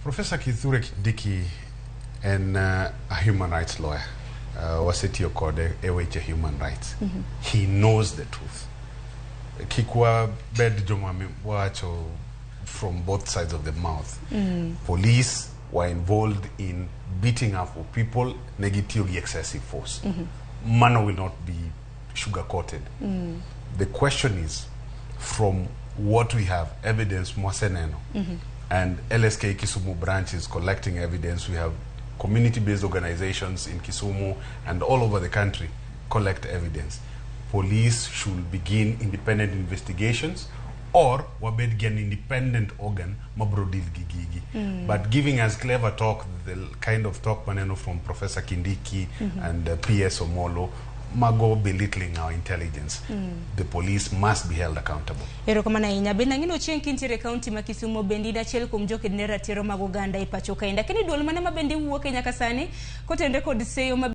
Professor Kithure Kindiki en a human rights lawyer. Wasetiyo kode e weche human rights. He knows the truth. Kik wabed joma wacho from both sides of the mouth. Police were involved in beating up of people, ne gitiyo gi excessive force. Mano will not be sugar-coated. The question is, from what we have, evidence mwaseneno, and LSK Kisumu branch is collecting evidence. We have community-based organizations in Kisumu and all over the country collect evidence. Police should begin independent investigations or wabed gi an independent organ mabro deal gi gigi. But giving us clever talk, the kind of talk maneno from Professor Kindiki and PS Omolo, mago belittling our intelligence. The police must be held accountable. Erokamano ahinya. Bende ang'e ni Ochieng kintiere e kaunti ma Kisumo, bende in achiel kuom joked ne ratiro mag oganda e pacho kaendi. Lakini duol mane ma bende iwuoke nyaka sani kotenre kod seyo ma